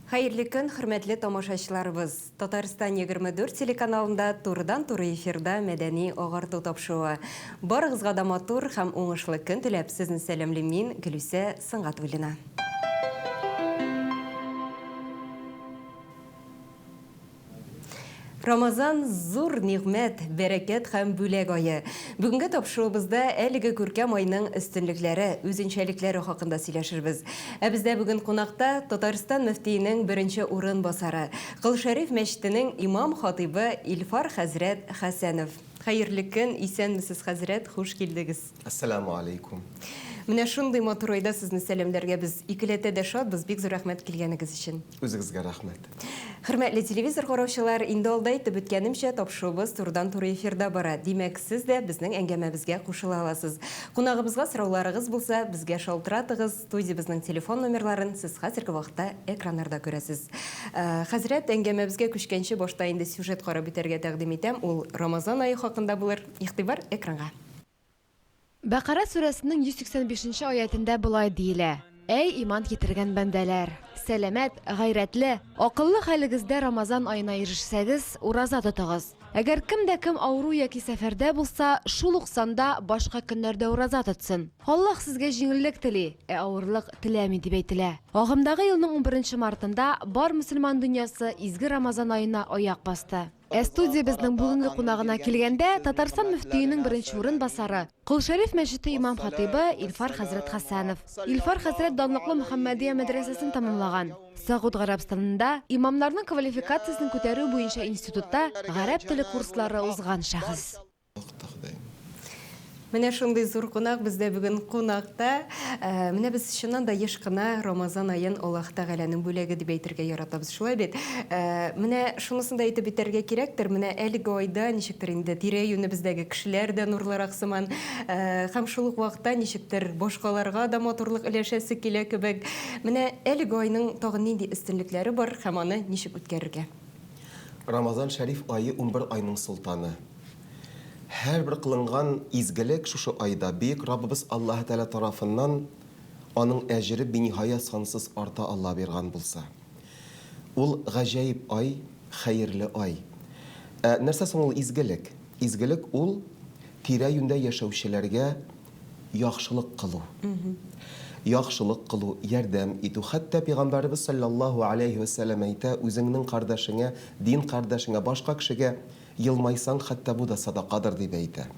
Хәерле көн, хөрмәтле тамашачыларыбыз! Татарстан 24 телеканалында турыдан-туры эфирда мәдәни агарту тапшыруы. Барыгызга да матур һәм уңышлы көн теләп, сезне сәламлим мин, Гөлүсә Сөнгатуллина. Рамазан зур нигъмәт, бәрәкәт һәм бүләк ае. Бүгенге тапшыруыбызда әлеге күркәм айның өстенлекләре, үзенчәлекләре хакында сөйләшербез. Ә бездә бүген кунакта Татарстан мөфтиенең беренче урынбасары, Кол Шәриф мәчетенең имам-хатыйбы Илфар хәзрәт Хәсәнов. Хәерле көн, исәнмесез, хәзрәт, хуш килдегез. Әссәламү алейкум. Менә шундый матур айда сезне сәламләргә без икеләтә дә шатбыз, бик зур рәхмәт килгәнегез өчен. Үзегезгә рәхмәт. Хөрмәтле телевизор караучылар, инде алда әйтеп үткәнемчә, тапшыруыбыз турыдан-туры эфирда бара. Димәк, сез дә безнең әңгәмәбезгә кушыла аласыз. Кунагыбызга сорауларыгыз булса, безгә шалтыратыгыз, студиябезнең телефон номерларын сез хәзерге вакытта экраннарда күрәсез. Хәзрәт, әңгәмәбезгә күчкәнче, башта инде сюжет карап үтәргә тәкъдим итәм, ул Рамазан ае хакында булыр. Игътибар экранга. Бәкара сүрәсенең 185 нче аятендә болай диелә, Әй иман китергән бәндәләр! Сәламәт, гайрәтле, акыллы хәлегездә Рамазан аена ирешсәгез, ураза тотыгыз. Әгәр кем дә кем авыру яки сәфәрдә булса, шул ук санда башка көннәрдә ураза тотсын. Аллаһ сезгә җиңеллек тели, ә авырлык теләми, дип әйтелә. Агымдагы елның унберенче мартында бар мөселман дөньясы изге Рамазан аена аяк басты. Ә студиябезнең бүгенге кунагына килгәндә, Татарстан мөфтиенең беренче урынбасары, Кол Шәриф мәчете имам-хатыйбы Илфар хәзрәт Хәсәнов. Илфар хәзрәт данлыклы Мөхәммәдия мәдрәсәсен тәмамлаган. Согуд Гарәбстанында имамнарның квалификациясен күтәрү буенча институтта гарәп теле курслары узган шәхес. Вакытта Ходаем. Менә шундый зур кунак бездә бүген кунакта. Э, менә без чыннан да еш кына Рамазан аен Аллаһ Тәгаләнең бүләге дип әйтергә яратабыз, шулай бит? Э, менә шунысын да әйтеп үтәргә кирәктер, менә әлеге айда ничектер инде тирә-юнебездәге кешеләр дә нурлырак сыман, э, һәм шул ук вакытта ничектер башкаларга да матурлык өләшәсе килә кебек. Менә әлеге айның тагын нинди өстенлекләре бар һәм аны ничек үткәрергә? Рамазан шәриф ае 11 айның солтаны. Һәрбер кылынган изгелек шушы айда Бөек Раббыбыз Аллаһы Тәгалә тарафыннан аның әҗере биниһая сансыз арта Алла боерган булса. Ул гаҗәеп ай, хәерле ай. Ә нәрсә соң ул изгелек? Изгелек ул тирә-юньдә яшәүчеләргә яхшылык кылу. Яхшылык кылу, ярдәм итү. Хәтта Пәйгамбәребез салләллаһу аләйһи вә сәлләм әйтә, үзеңнең кардәшеңә, дин кардәшеңә, башка кешегә Елмайсаң, хәтта бу да садакадыр, дип әйтә.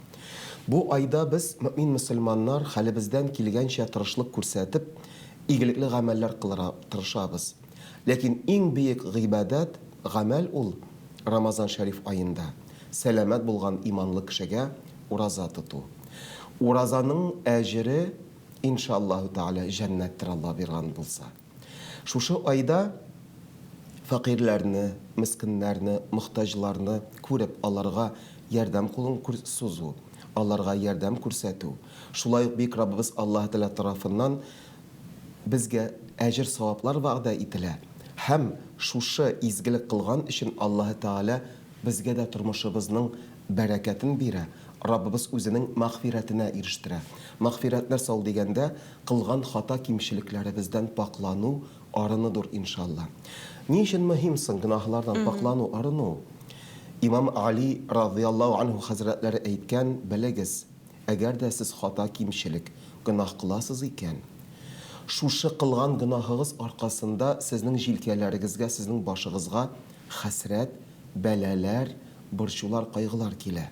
Бу айда без, мөэмин-мөселманнар, хәлебездән килгәнчә тырышлык күрсәтеп, игелекле гамәлләр кылырга тырышабыз. Ләкин иң бөек гыйбадәт, гамәл ул, Рамазан шәриф аенда, сәламәт булган иманлы кешегә ураза тоту. Уразаның әҗере, иншаллаһу тәгалә, җәннәттер, Алла бирган булса. Шушы айда фәкыйрьләрне, мескеннәрне, мохтаҗларны күреп, аларга ярдәм кулын сузу, аларга ярдәм күрсәтү, шулай ук Бөек Раббыбыз Аллаһы Тәгалә тарафыннан безгә әҗер-саваплар вәгъдә ителә һәм шушы изгелек кылган өчен Аллаһы Тәгалә безгә дә тормышыбызның бәрәкәтен бирә, Раббыбыз үзенең мәгъфирәтенә ирештерә. Мәгъфирәт нәрсә ул дигәндә, Кылган хата-кимчелекләребездән пакълану, арынудыр, иншалла. Ни өчен мөһим соң гөнаһлардан пакълану, арыну? Имам Али, радыяллаһу анһу хәзрәтләре әйткән, Белегез, әгәр дә сез хата-кимчелек, гөнаһ кыласыз икән, шушы кылган гөнаһыгыз аркасында сезнең җилкәләрегезгә, сезнең башыгызга хәсрәт, бәлаләр, борчулар, кайгылар килә.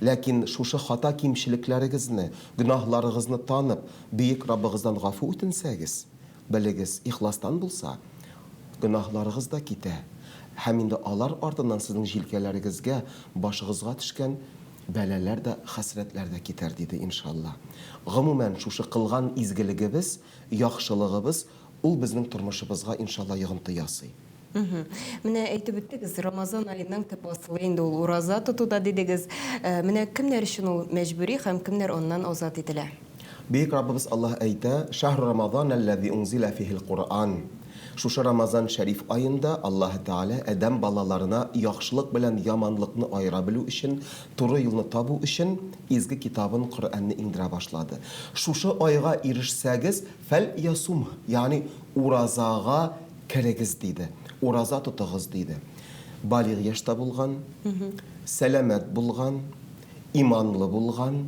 Ләкин шушы хата-кимчелекләрегезне, гөнаһларыгызны танып, Бөек Раббыгыздан гафу үтенсәгез, белегез, ихластан булса, гөнаһларыгыз да китә, һәм инде алар артыннан сезнең җилкәләрегезгә, башыгызга төшкән бәлаләр дә, хәсрәтләр дә китәр, диде, иншалла. Гомумән, шушы кылган изгелегебез, яхшылыгыбыз, ул безнең тормышыбызга, иншалла, йогынты ясый. Менә әйтеп үттегез, Рамазан аеның төп асылы инде ул ураза тоту да дидегез. Э, менә кемнәр өчен ул мәҗбүри һәм кемнәр аннан азат ителә? Бөек Раббыбыз Аллаһ әйтә, Шәһру Рамазан әлләзи унзилә фихил Куръан. Шушы Рамазан шәриф аенда Аллаһы Тәгалә адәм балаларына яхшылык белән яманлыкны аера белү өчен, туры юлны табу өчен изге китабын Коръәнне иңдерә башлады. Шушы айга ирешсәгез, фәл ясумһ, ягъни уразага. керегез, диде. Ураза тотыгыз, диде. Балигъ яшьтә булган, сәламәт булган, иманлы булган,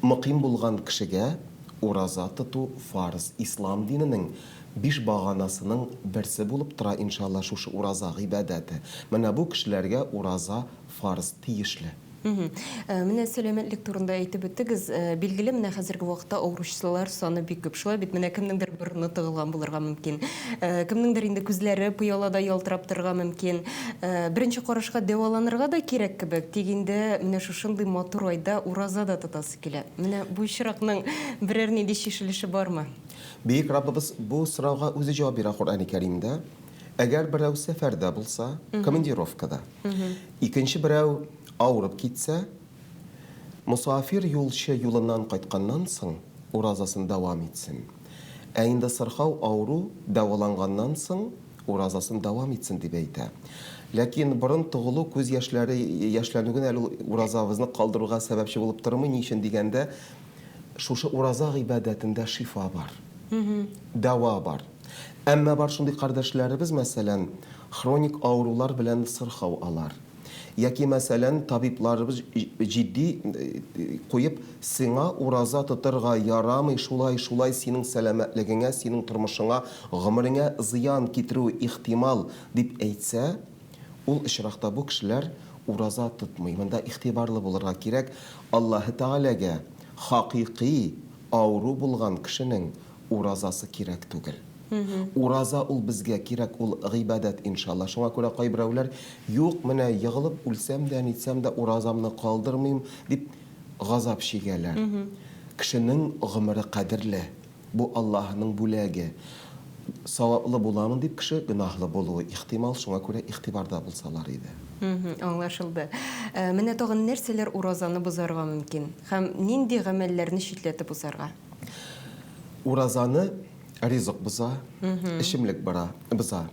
мөкыйм булган кешегә ураза тоту фарыз. Ислам диненең биш баганасының берсе булып тора, иншалла, шушы ураза гыйбадәте. Менә бу кешеләргә ураза фарыз, тиешле. Менә сәламәтлек турында әйтеп үттегез. Билгеле, менә хәзерге вакытта авыручылар саны бик күп. Шулай бит, менә кемнеңдер борыны тыгылган булырга мөмкин. Кемнеңдер инде күзләре пыялада ялтырап торырга мөмкин. Беренче карашка дәваланырга да кирәк кебек, тик инде менә шушындый матур айда ураза да тотасы килә. Менә бу очракның берәр нинди чишелеше бармы? Бөек Раббыбыз бу сорауга үзе җавап бирә Коръәни Кәримдә. Әгәр берәү сәфәрдә булса, командировкада, икенче берәү авырып китсә, мосафир юлчы юлыннан кайтканнан соң уразасын дәвам итсен. Ә инде сырхау авыру дәваланганнан соң уразасын дәвам итсен дип әйтә. Ләкин борын тыгылу, күз яшьләре яшьләнү генә әле ул уразабызны калдыруга сәбәпче булып тормый. Ни өчен дигәндә, шушы ураза гыйбадәтендә шифа бар, дәва бар. Әмма бар шундый кардәшләребез, мәсәлән, хроник авырулар белән сырхау алар. Яки, мәсәлән, табибларыбыз җитди куеп, сиңа ураза тотырга ярамый, шулай, шулай синең сәламәтлегеңә, синең тормышыңа, гомереңә зыян китерүе ихтимал, дип әйтсә, ул очракта бу кешеләр ураза тотмый. Монда игътибарлы булырга кирәк, Аллаһы Тәгаләгә хакыйкый авыру булган кешенең уразасы кирәк түгел. Ураза ул безгә кирәк, ул гыйбадәт, иншалла. Шуңа күрә кайберәүләр, юк, менә егылып үлсәм дә, нитсәм дә уразамны калдырмыйм, дип газап чигәләр. Кешенең гомере кадерле. Бу Аллаһының бүләге. Саваплы буламын дип кеше гөнаһлы булуы ихтимал, шуңа күрә игътибарда булсалар иде. Аңлашылды. Менә тагын нәрсәләр уразаны бозарга мөмкин? Һәм нинди гамәлләрне читләтеп узарга? Уразаны ризык боза, эчемлек бара, боза.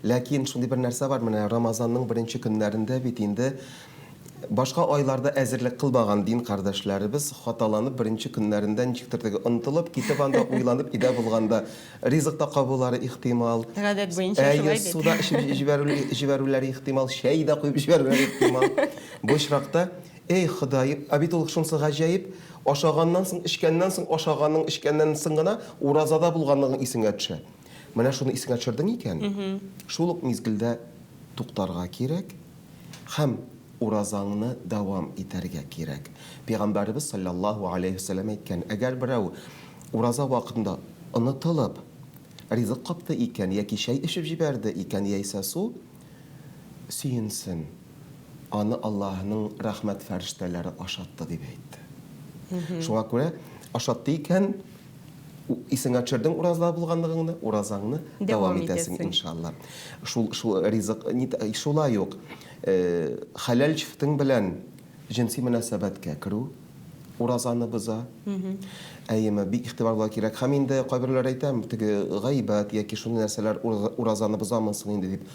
Ләкин шундый бер нәрсә бар, менә Рамазанның беренче көннәрендә бит инде башка айларда әзерлек кылмаган дин кардәшләребез хаталанып беренче көннәрендә ничектер теге онытылып китеп анда уйланып өйдә булганда ризык та кабулары ихтимал. Гадәт буенча Әйе, шулай бит. су да эчеп җибәрүләре ихтимал, чәй дә куеп җибәрүләре ихтимал. Бу очракта Эй, Ходаем, ә бит ул шунысы гаҗәеп, ашаганнан соң, эчкәннән соң, ашаганың, эчкәннән соң гына уразада булганлыгың исеңә төшә. Менә шуны исеңә төшердең икән, шул ук мизгелдә туктарга кирәк һәм уразаңны дәвам итәргә кирәк. Пәйгамбәребез салләллаһу галәйһи ва сәлләм әйткән, әгәр берәү ураза вакытында онытылып ризык капты икән яки чәй эчеп җибәрде икән яисә су, сөенсен. Аны Аллаһының рәхмәт фәрештәләре ашатты, дип әйтте. Шуңа күрә ашатты икән, исеңә төшердең уразада булганлыгыңны, уразаңны дәвам итәсең, иншалла. Шул, шул ризык, шулай ук хәләл җефетең белән җенси мөнәсәбәткә керү уразаны боза. Әйеме, бик игътибар булырга кирәк. Һәм инде кайберәүләр әйтә, теге гайбәт яки шундый нәрсәләр уразаны бозамы соң инде дип.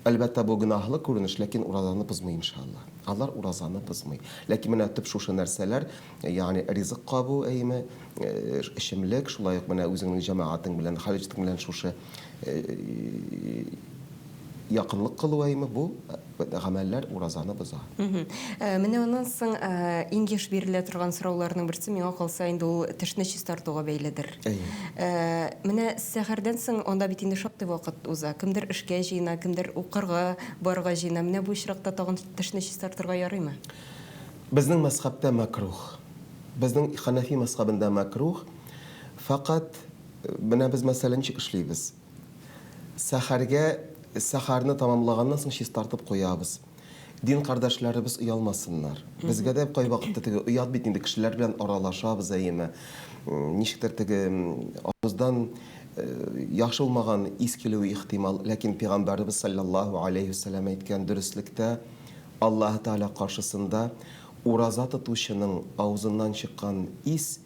Әлбәттә, бу гөнаһлы күренеш, ләкин уразаны бозмый, иншалла. Алар уразаны бозмый. Ләкин менә төп шушы нәрсәләр, ягъни ризык кабу, әйеме, эчемлек, шулай ук менә үзеңнең җәмәгатең белән, хәлҗетең белән шушы якынлык кылу, әйеме, бу гамәлләр уразаны боза. Менә аннан соң иң еш бирелә торган сорауларның берсе, миңа калса, инде ул тешне чистартуга бәйледер. Әйе. Менә сәхәрдән соң анда бит инде шактый вакыт уза. Кемдер эшкә җыена, кемдер укырга барырга җыена. Менә бу очракта тагын тешне чистартырга ярыймы? Безнең мәзхәбтә мәкруһ. Безнең хәнәфи мәзхәбендә мәкруһ. Фәкать менә без, мәсәлән, ничек эшлибез? Сәхәргә, сәхәрне тәмамлаганнан соң чистартып куябыз. Дин кардәшләребез оялмасыннар. Безгә дә кайвакытта теге оят бит инде, кешеләр белән аралашабыз, әйеме. Ничектер теге авыздан яхшы булмаган ис килүе ихтимал. Ләкин пәйгамбәребез салләллаһу аләйһи вәсәлләм әйткән, дөреслектә Аллаһы Тәгалә каршысында ураза тотучының авызыннан чыккан ис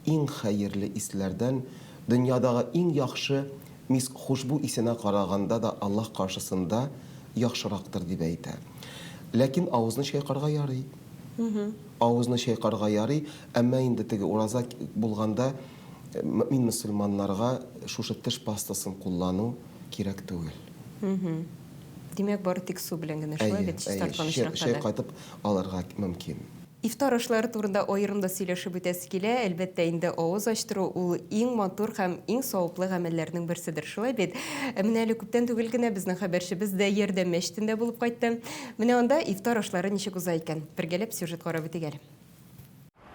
иң хәерле исләрдән, дөньядагы иң яхшы миск хушбу исенә караганда да Аллаһ каршысында яхшырактыр, дип әйтә. Ләкин авызны чайкарга ярый. Авызны чайкарга ярый, әмма инде теге ураза булганда мөэмин мөселманнарга шушы теш пастасын куллану. кирәк түгел. Димәк, бары тик су белән генә, шулай Әйе, бит, әйе, чистарткан очракта да. чайкатып алырга мөмкин. Ифтар ашлары турында аерым да сөйләшеп үтәсе килә. Әлбәттә инде, авыз ачтыру ул иң матур һәм иң саваплы гамәлләрнең берседер, шулай бит? Менә әле күптән түгел генә безнең хәбәрчебез дә Ярдәм мәчетендә булып кайтты. Менә анда ифтар ашлары ничек уза икән? Бергәләп сюжет карап үтик әле.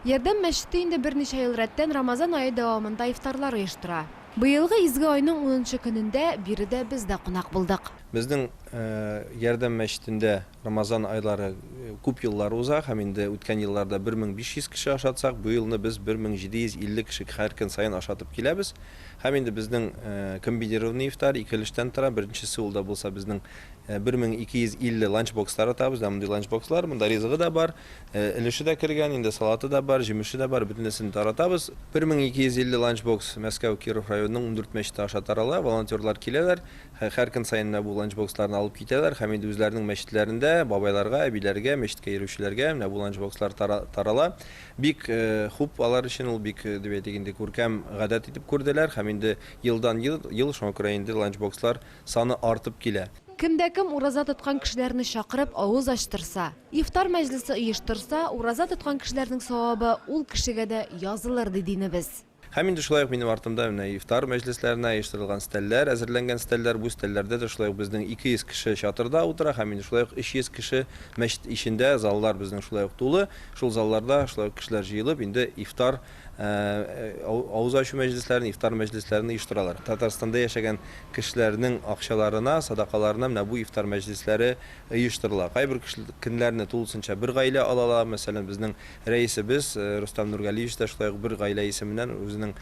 Ярдәм мәчете инде берничә ел рәттән Рамазан ае дәвамында ифтарлар оештыра. Быелгы изге айның унынчы көнендә биредә без дә кунак булдык. Безнең Ярдәм мәчетендә Рамазан айлары күп еллар уза һәм инде үткән елларда 1500 кеше ашатсак, бу елны без 1750 кеше һәр көн саен ашатып киләбез. Һәм инде безнең комбинированный ифтар ике өлештән тора. Беренчесе ул да булса безнең 1250 ланчбокс таратабыз. Менә мондый ланчбокслар, монда ризыгы да бар, өлеше дә кергән, инде салаты да бар, җимеше дә бар, бөтенесен таратабыз. 1250 ланчбокс Мәскәү, Киров районының 14 мәчете аша тарала. Волонтерлар киләләр, һәр көн саен менә бу ланчбоксларны алып китәләр һәм инде үзләренең мәчетләрендә бабайларга, әбиләргә, мәчеткә йөрүчеләргә менә бу ланчбокслар тарала. Бик хуп алар өчен ул, бик, дип әйтик инде, күркәм гадәт итеп күрделәр һәм инде елдан-ел, ел шуңа күрә инде ланчбокслар саны артып килә. Кем дә кем ураза тоткан кешеләрне чакырып авыз ачтырса, ифтар мәҗлесе оештырса, ураза тоткан кешеләрнең савабы ул кешегә дә язылыр, ди динебез. Һәм инде шулай ук минем артымда менә ифтар мәҗлесләренә оештырылган стәлләр, әзерләнгән стәлләр, бу стәлләрдә дә шулай ук безнең 200 кеше чатырда утыра һәм инде шулай ук 300 кеше мәчет эчендә, заллар безнең шулай ук тулы, шул залларда шулай ук кешеләр җыелып инде ифтар авыз ачу мәҗлесләрен, ифтар мәҗлесләрен оештыралар. Татарстанда яшәгән кешеләрнең акчаларына, садакаларына менә бу ифтар мәҗлесләре оештырыла. Кайбер көннәрне тулысынча бер гаилә ала ала. Мәсәлән, безнең рәисебез Рөстәм Нургалиевич та шулай ук бер гаилә исеменнән үзенең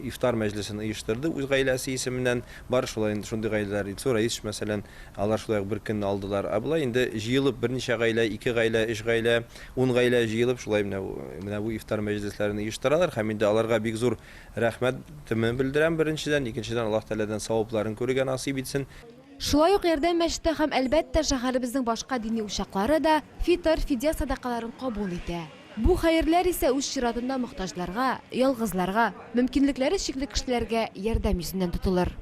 ифтар мәҗлесен оештырды, үз гаиләсе исеменнән. Бар шулай инде шундый гаиләләр, Илсур Рәисович, мәсәлән, алар шулай ук бер көнне алдылар. Ә болай инде җыелып берничә гаилә, ике гаилә, өч гаилә, Ун гаилә җыелып, шулай менә менә бу ифтар мәҗлесләрен оештыралар һәм инде аларга бик зур рәхмәтемне белдерәм, беренчедән, икенчедән, Аллаһ Тәгаләдән савапларын күрергә насыйп итсен. Шулай ук Ярдәм мәчете һәм, әлбәттә, шәһәребезнең башка дини учаклары да фитыр, фидия сәдакаларын кабул итә. Бу хәерләр исә үз чиратында мохтаҗларга, ялгызларга, мөмкинлекләре чикле кешеләргә ярдәм йөзеннән тотылыр.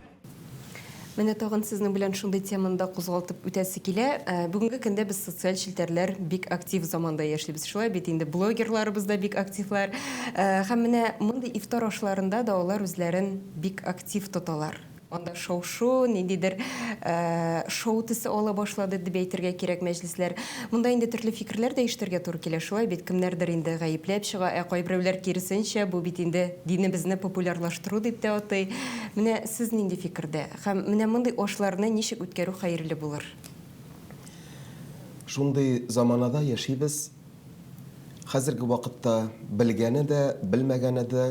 Менә тагын сезнең белән шундый теманы да кузгалтып үтәсе килә. Бүгенге көндә без социаль челтәрләр бик актив заманда яшибез. Шулай бит инде, блогерларыбыз да бик активлар. Һәм менә мондый ифтар ашларында да алар үзләрен бик актив тоталар. Анда шау-шу, ниндидер шоу төсе ала башлады дип әйтергә кирәк мәҗлесләр. Монда инде төрле фикерләр дә ишетергә туры килә, шулай бит, кемнәрдер инде гаепләп чыга, ә кайберәүләр киресенчә, бу бит инде динебезне популярлаштыру дип тә атый. Менә сез нинди фикердә? Һәм менә мондый ашларны ничек үткәрү хәерле булыр? Шундый заманада яшибез, хәзерге вакытта белгәне дә, белмәгәне дә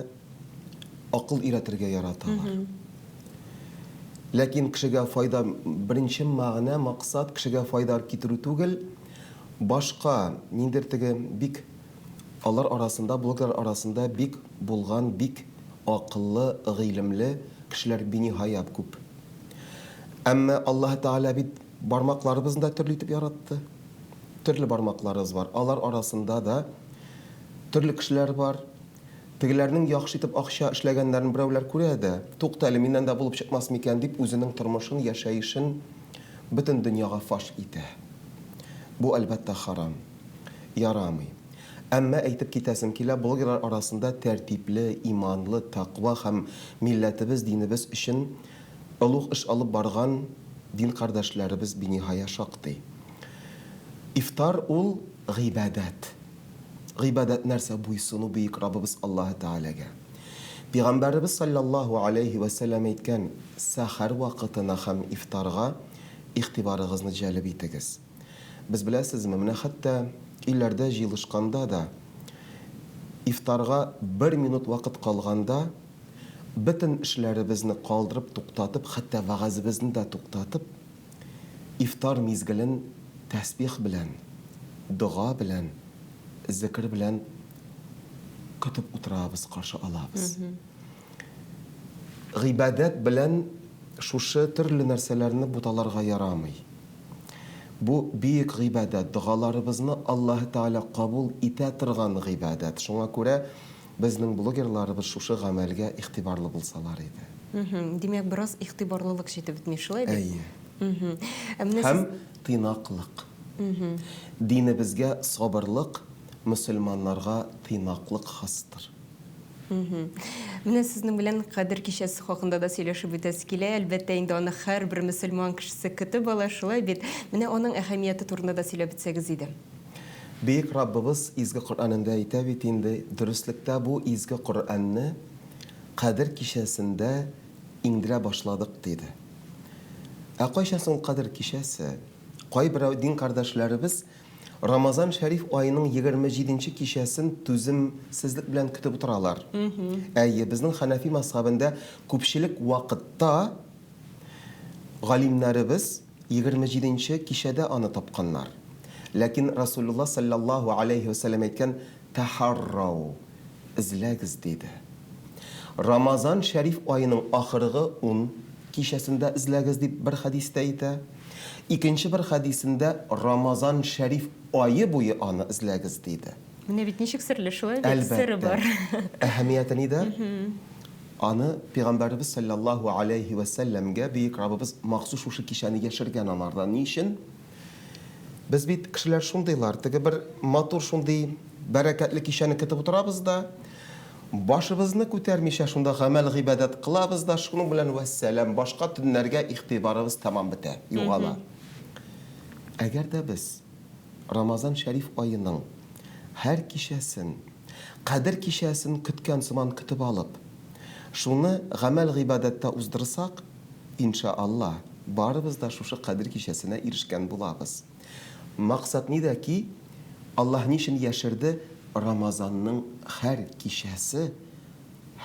акыл өйрәтергә яраталар. Ләкин кешегә файда, беренче мәгънә, максат кешегә файда китерү түгел, башка ниндидер теге бик алар арасында, блогерлар арасында бик булган, бик акыллы, гыйлемле кешеләр биниһая күп. Әмма Аллаһы Тәгалә бит бармакларыбызны да төрле итеп яратты. Төрле бармакларыбыз бар. Алар арасында да төрле кешеләр бар. Тегеләрнең яхшы итеп акча эшләгәннәрен берәүләр күрә дә, тукта әле, миннән дә булып чыкмас микән дип, үзенең тормышын, яшәешен бөтен дөньяга фаш итә. Бу, әлбәттә, харам. Ярамый. Әмма әйтеп китәсем килә, блогерлар арасында тәртипле, иманлы, тәкъва һәм милләтебез, динебез өчен олуг эш алып барган дин кардәшләребез биниһая шактый. Ифтар ул, гыйбадәт. Гыйбадәт нәрсә? Буйсыну бөек Раббыбыз Аллаһы Тәгаләгә. Пигамбәребез салләллаһу аләйһи вә сәлләм әйткән, Сәхәр вакытына һәм ифтарга игътибарыгызны җәлеп итегез. Без беләсезме, менә хәтта өйләрдә җыелышканда да, ифтарга бер минут вакыт калганда, бөтен эшләребезне калдырып, туктатып, хәтта вәгазебезне дә туктатып, Ифтар мизгелен тәсбих белән, дога белән, зекер белән көтеп утырабыз, каршы алабыз. Гыйбадәт белән шушы төрле нәрсәләрне буталарга ярамый. Бу бөек гыйбадәт, догаларыбызны Аллаһы Тәгалә кабул итә торган гыйбадәт. Шуңа күрә безнең блогерларыбыз шушы гамәлгә игътибарлы булсалар иде. Димәк, бераз игътибарлылык җитеп бетми, шулай бит? Әйе. Ә менә Һәм сез тыйнаклык. Динебезгә сабырлык, мөселманнарга тыйнаклык хастыр. Менә сезнең белән Кадер кичәсе хакында да сөйләшеп үтәсе килә. Әлбәттә инде аны һәрбер мөселман кешесе көтеп ала, шулай бит? Менә аның әһәмияте турында да сөйләп үтсәгез иде. Бөек Раббыбыз Изге Коръәнендә әйтә бит инде, Дөреслектә бу Изге Коръәнне Кадер кичәсендә иңдерә башладык, диде. Ә кайчан соң ул Кадер кичәсе? Кайберәү дин кардәшләребез Рамазан шәриф аеның 27 нче кичәсен түземсезлек белән көтеп утыралар. Әйе, безнең хәнәфи мәзһәбендә күпчелек вакытта галимнәребез 27 нче кичәдә аны тапканнар. Ләкин Расулулла салләллаһу аләйһи вә сәлләм әйткән, Тәхаррау, эзләгез, диде. Рамазан шәриф аеның ахыргы ун кичәсендә эзләгез, дип бер хәдистә әйтә. Икенче бер хәдисендә Рамазан шәриф ае буе аны эзләгез, диде. Менә бит ничек серле, шулай бит? Сере Әлбәттә. бар. Әһәмияте нидә? Аны Пәйгамбәребез салләллаһу аләйһи вә сәлләмгә Бөек Раббыбыз махсус шушы кичәне яшергән анардан. Ни өчен? Без бит кешеләр шундыйлар, теге бер матур шундый бәрәкәтле кичәне көтеп утырабыз да, башыбызны күтәрмичә шунда гамәл-гыйбадәт кылабыз да, шуның белән вәссәлам, башка төннәргә игътибарыбыз тәмам бетә, югала. Әгәр дә без Рамазан шәриф аеның һәр кичәсен, Кадер кичәсен көткән сыман көтеп алып, шуны гамәл-гыйбадәттә уздырсак, Инша Алла, барыбыз да шушы Кадер кичәсенә ирешкән булабыз. Максат нидә ки, Аллаһ ни өчен яшерде, Рамазанның һәр кичәсе,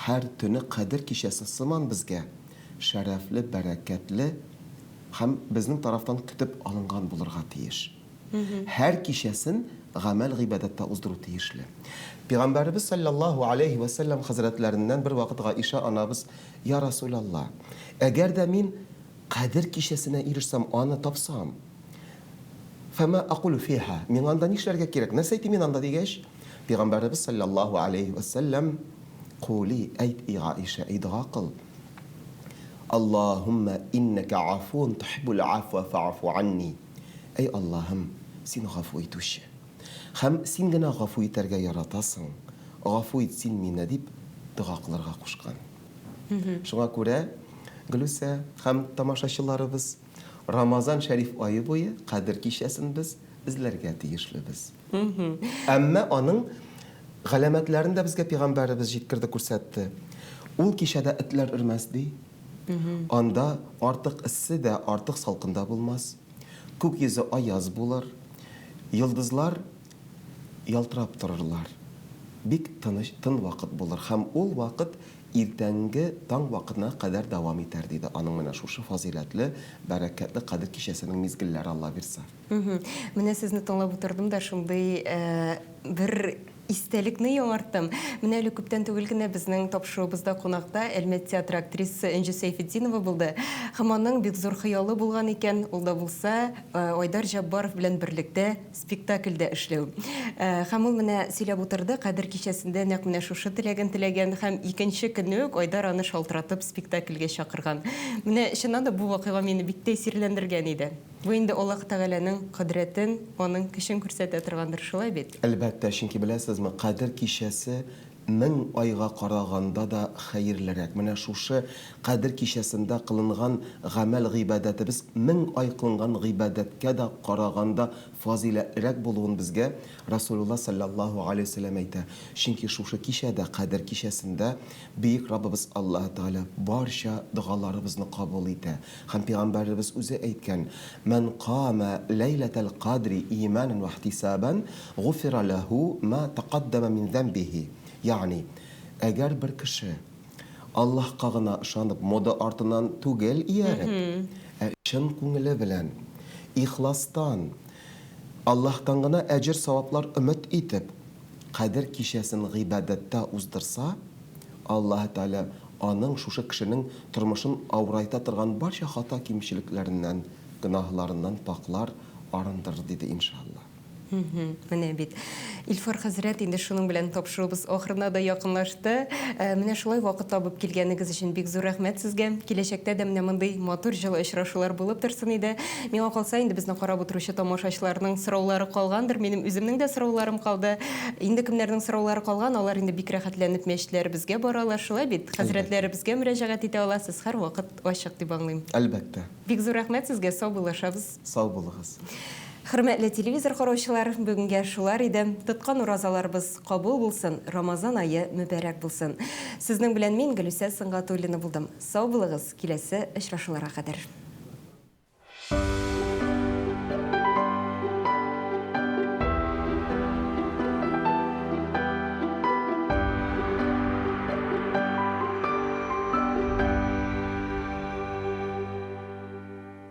һәр төне Кадер кичәсе сыман безгә шәрәфле, бәрәкәтле һәм безнең тарафтан көтеп алынган булырга тиеш. Һәр кичәсен гамәл-гыйбадәттә уздыру тиешле. Пигамбәребез салләллаһу аләйһи вә сәлләм хәзрәтләреннән бервакыт Гаишә анабыз, Я Расүләллаһ, әгәр дә мин Кадер кичәсенә ирешсәм, аны тапсам, фәмә акулю фиһа, миңа анда нишләргә кирәк, нәрсә әйтим мин анда, дигәч, Пигамбәребез салләллаһу аләйһи вә сәлләм, Кули, әйт, и Гаишә, әй дога кыл, Аллаһуммә иннәкә гафуун тухиббул гафва фәгъфу ганни. Әй Аллаһым, Син гафу итүче. Һәм Син генә гафу итәргә яратасың, гафу ит Син мине, дип дога кылырга кушкан. Шуңа күрә, Гөлүсә һәм тамашачыларыбыз, Рамазан шәриф ае буе Кадер кичәсен без эзләргә тиешлебез. Әмма аның галәмәтләрен дә безгә пигамбәребез җиткерде, күрсәтте. Ул кичәдә этләр өрмәс, ди. Анда артык эссе дә, артык салкын да булмас. Күк йөзе аяз булыр. Йолдызлар ялтырап торырлар. Бик тыныч, тын вакыт булыр һәм ул вакыт иртәнге таң вакытына кадәр дәвам итәр, диде аның менә шушы фазыйләтле, бәрәкәтле Кадер кичәсенең мизгелләре, Алла бирса. Менә сезне тыңлап утырдым да, шундый бер истәлекне яңарттым. Менә әле күптән түгел генә безнең тапшыруыбызда кунакта Әлмәт театры актрисасы Энҗе Сәйфетдинова булды. Һәм аның бик зур хыялы булган икән, ул да булса, Айдар Җаббаров белән берлектә спектакльдә эшләү. Һәм ул менә сөйләп утырды, Кадер кичәсендә нәкъ менә шушы теләген теләгән һәм икенче көнне үк Айдар аны шалтыратып спектакльгә чакырган. Менә чыннан да бу вакыйга мине бик тәэсирләндергән иде. Бу инде Аллаһ Тәгаләнең кодрәтен, Аның көчен күрсәтә торгандыр, шулай бит? Әлбәттә, чөнки беләсезме, Кадер кичәсе 1000 айга караганда да хәерлерәк. Менә шушы Кадер кичәсендә кылынган гамәл-гыйбадәтебез 1000 ай кылынган гыйбадәткә дә караганда фазыйләтлерәк булуын безгә Расулулла салләллаһу галәйһи вә сәлләм әйтә. Чөнки шушы кичәдә, Кадер кичәсендә Бөек Раббыбыз Аллаһы Тәгалә барча догаларыбызны кабул итә. Һәм Пәйгамбәребез үзе әйткән, Мән кама ләйләтәл кадри иманан вә ихтисабан, гуфира ләһү ма тәкаддәмә мин зәмбихи. Ягъни, әгәр бер кеше Аллаһка гына ышанып, мода артыннан түгел ияреп, ә чын күңеле белән, ихластан, Аллаһтан гына әҗер-саваплар өмет итеп, Кадер кичәсен гыйбадәттә уздырса, Аллаһы Тәгалә аның, шушы кешенең, тормышын авырайта торган барча хата-кимчелекләреннән, гөнаһларыннан пакълар, арындырыр, диде, иншалла. Менә бит. Илфар хәзрәт, инде шуның белән тапшыруыбыз ахырына да якынлашты. Менә шулай вакыт табып килгәнегез өчен бик зур рәхмәт сезгә. Киләчәктә дә менә мондый матур җылы очрашулар булып торсын иде. Миңа калса, инде безне карап утыручы тамашачыларның сораулары калгандыр. Минем үземнең дә сорауларым калды. Инде кемнәрнең сораулары калган, алар инде бик рәхәтләнеп мәчетләребезгә баралар. Шулай бит? Хәзрәтләребезгә мөрәҗәгать итә аласыз. Һәрвакыт ачык дип аңлыйм. Әлбәттә. Бик зур рәхмәт сезгә, саубуллашабыз. Сау булыгыз. Хөрмәтле телевизор караучылар, бүгенгә шулар иде. Тоткан уразаларыбыз кабул булсын, Рамазан ае мөбарәк булсын. Сезнең белән мин, Гөлүсә Сөнгатуллина булдым. Сау булыгыз, киләсе очрашуларга кадәр.